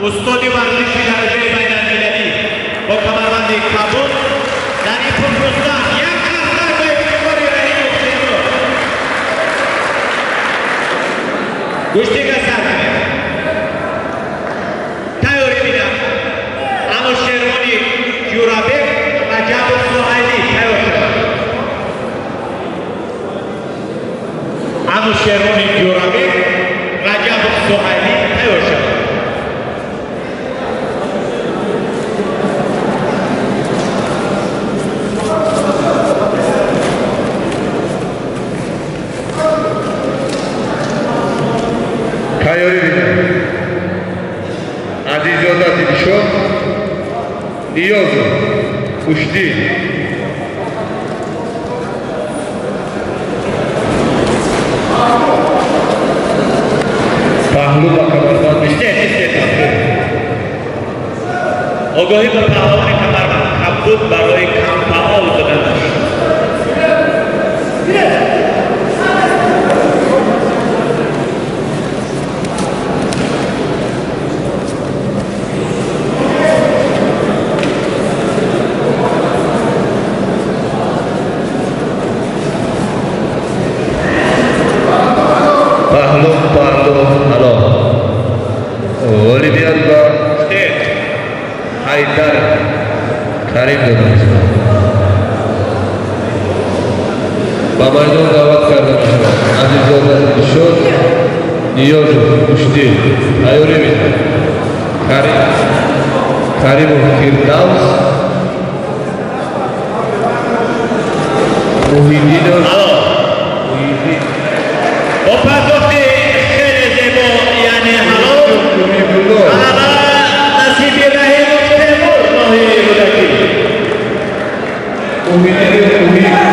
Устоди варзиши дараҷаи байналмилалӣ бо камарбанди кабуд Зарипов Рустам. Як қарсак ба ифтихори Раҳимов Темур. Гӯштига сар кунед. Тайёрӣ бинам. Анушервони Ҷурабек, Раҷабов Суҳайлӣ тайёр шавад. Анушервони Ҷурабек, Раҷабов Суҳайлӣ тайёр шавад. Тайёрӣ бинам. Азиззода Дилшод, Ниёзов Куштӣ. Паҳлӯ ба камарбанд. Истед, истед. Огоҳӣ ба паҳлавони камарбанд кабуд барои камфаъол буданаш. Паҳлӯ, паҳлӯ, ало. Ғолибият ба Истед. Ҳайдар Карим дода мешавад. Ба майдон даъват карда мешавад Азиззода Дилшод, Ниёзов Куштӣ. Тайёрӣ бинад. Каримов Фирдавс, Муҳиддинов Ало. Муҳиддин. Бо пардохти хеле зебо, яъне ҳалол, Ҳабибулло. ғалаба насиби Раҳимов Темур, ноҳияи Рӯдакӣ. Муҳиддинов Муҳиб.